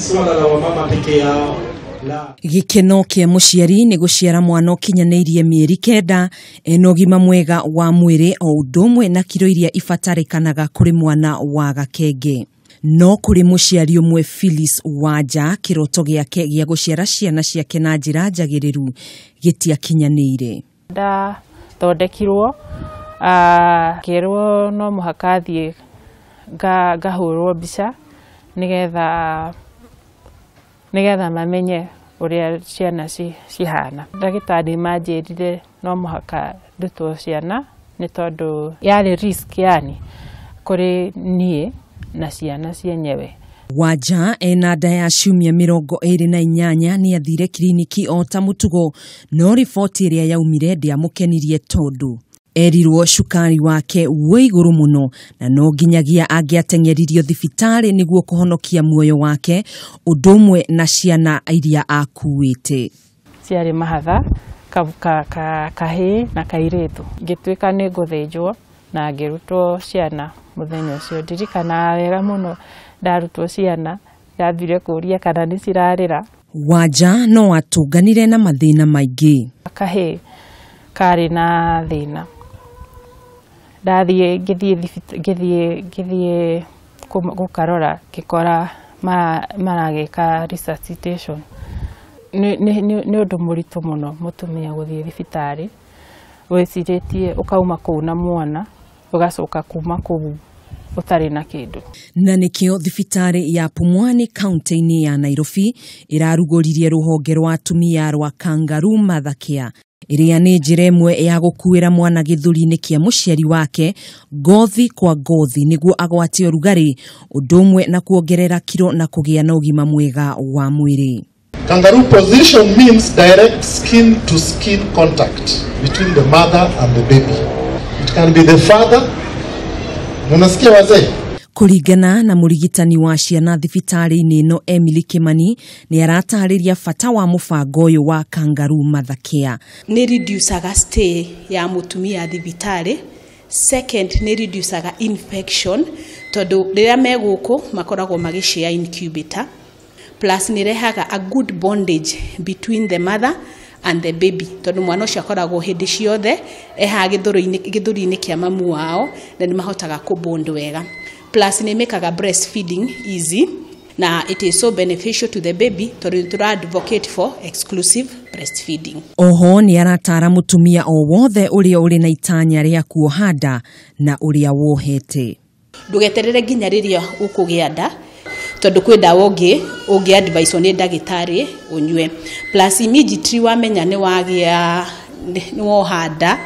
swala la wamama peke yao. La. Gĩkeno kĩa mũciari nĩ gũciara mwana ũkinyanĩirie mĩeri 9 ena ũgima mwega wa mwĩrĩ o ũndũ ũmwe na kiro iria ibatarĩkanaga kũrĩ mwana wa gakenge. No kũrĩ mũciari ũmwe Phyllis Wanja, kĩroto gĩake gĩa gũciara ciana ciake na njĩra njagĩrĩru gĩtiakinyanĩire. Ndathondekirwo, ngĩrwo no mũhaka thiĩ ngahũrwo mbica nĩgetha mamenye ũrĩa ciana cihana. Ndagĩtarĩ manjĩrire no mũhaka ndutwo ciana nĩ tondũ yarĩ risk yani kũrĩ niĩ na ciana cienyewe. Wanja ena nda ya ciumia 28 nĩ athire kiriniki o ta mũtugo, no riboti ĩrĩa yaumire ndĩamũkenirie tondũ erirwo cukari wake wĩ igũrũ mũno na no nginyagia angĩateng'eririo thibitarĩ nĩguo kũhonokia muoyo wake ũndũ ũmwe na ciana iria akuĩte. Ciarĩ mahatha kahĩĩ na kairĩtu. Ngĩtuĩka nĩ ngũthĩnjwo na ngĩrutwo ciana mũthenya ũcio. Ndirikanaga wega mũno ndarutwo ciana, ndathire kũũria kana nĩ cirarĩra. Wanja no atũnganire na mathĩna maingĩ. Kahĩĩ karĩ na thĩna. Ndathiĩ ngĩthiĩ gũkarora ngĩkora maragĩka resuscitation. Nĩ ũndũ mũritũ mũno mũtumia gũthiĩ thibitarĩ wĩcirĩtie ũkauma kũu na mwana ũgacoka kuma kũu ũtarĩ na kĩndũ. Na nĩkĩo thibitarĩ ya Pumwani kaunti-inĩ ya Nairobi ĩrarugũririe rũhonge rwa atumia rwa Kangaroo Mother Care, ĩrĩa nĩ njĩra ĩmwe ya gũkuĩra mwana gĩthũri-inĩ kĩa mũciari wake ngothi kwa ngothi nĩguo agwate ũrugarĩ ũndũ ũmwe na kuongerera kiro na kũgĩa na ũgima mwega wa mwĩrĩ. Kangaroo position means direct skin to skin contact between the mother and the baby. It can be the father. Munasikia wazee? Kũringana na mũrigitani wa ciana thibitarĩ-inĩ ĩno Emily Kimani, nĩ aratarĩria bata wa mũbango ũyũ wa Kangaroo Mother Care. Nĩ reducaga stay ya mũtumia thibitarĩ. Second, nĩ reducaga infection tondũ rĩrĩa me gũkũ makoragwo magĩshare incubator. Plus nĩ rehaga a good bondage between the mother and the baby tondũ mwana ũcio akoragwo hĩndĩ ciothe ehaha gĩthũri-inĩ kĩa mamu wao na nĩ mahotaga kũbond wega. Plus nĩ mekaga breastfeeding easy na it is so beneficial to the baby tondũ nĩ tũra advocate for exclusive breastfeeding. Oho nĩ aratara mũtumia o wothe ũrĩa ũrĩ na itanya rĩa kuoha nda na ũrĩa wohete. Ndũgeterere nginya rĩrĩa ũkũgĩa nda tondũ kwĩ ndawa ũngĩ advise nĩ ndagĩtarĩ ũnyue. Plus immediately wamenya nĩ wagĩa nĩ woha nda,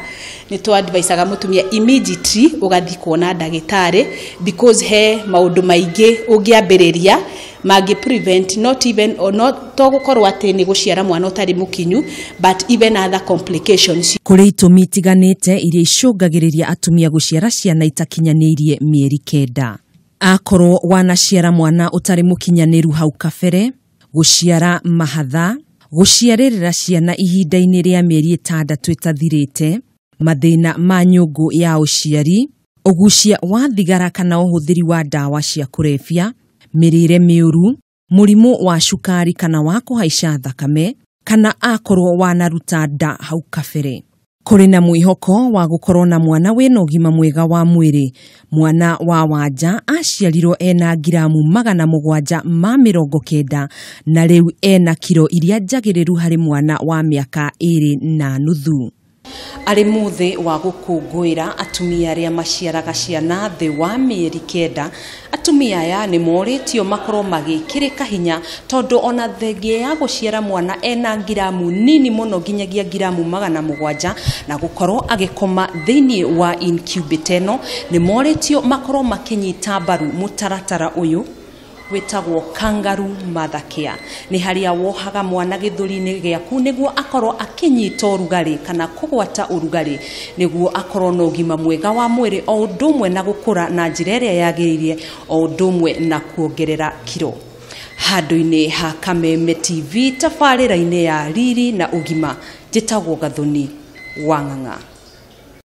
nĩ tũ advisaga mũtumia immediately ũgathiĩ kuona ndagĩtarĩ because he maũndũ maingĩ ũngĩambĩrĩria mangĩ prevent not even or not to gũkorwo atĩ nĩ gũciara mwana ũtarĩ mũkinyu but even other complications. Kũrĩ itũmi itiganĩte iria icũngagĩrĩria atumia gũciara ciana itakinyanĩirie mĩeri 9. Akorwo wanaciara mwana ũtarĩ mũkinyanĩru hau kabere, gũciara mahatha, gũciarĩrĩra ciana ihinda-inĩ rĩa mĩeri 6 ĩtathirĩte, mathĩna ma nyũngũ ya ũciari, ũgucia wa thigara kana ũhũthĩri wa ndawa cia kũrebia, mĩrĩre mĩũru, mũrimũ wa cukari kana wa kũhaica thakame, kana akorwo wanaruta nda hau kabere. Kũrĩ na mwĩhoko wa gũkorwo na mwana wĩna ũgima mwega wa mwĩrĩ. Mwana wa Wanja aciarirwo ena ngiramu 790 na rĩu ena kiro iria njagĩrĩru harĩ mwana wa mĩaka 2.5. Arĩ mũthĩ wa gũkũngũĩra atumia arĩa maciaraga ciana thĩ wa mĩeri 9, atumia aya nĩ morĩtio makorwo magĩkĩrĩka hinya tondũ ona thengia ya gũciara mwana ena ngiramu nini mũno nginyagia ngiramu 700 na gũkorwo agĩkoma thĩinĩ wa incubator ĩno, nĩ morĩtio makorwo makĩnyita mbaru mũtaratara ũyũ wĩtagwo Kangaroo Mother Care. Nĩ harĩa wohaga mwana gĩthũri-inĩ gĩaku nĩguo akorwo akĩnyita ũrugarĩ kana kũgwata ũrugarĩ nĩguo akorwo na ũgima mwega wa mwĩrĩ o ũndũ ũmwe na gũkũra na njĩra ĩrĩa yagĩrĩire o ũndũ ũmwe na kuongerera kiro. Handũ-inĩ ha Kameme TV tabarĩra-inĩ ya Riri na Ũgima, njĩtagwo Gathoni Wang'ang'a.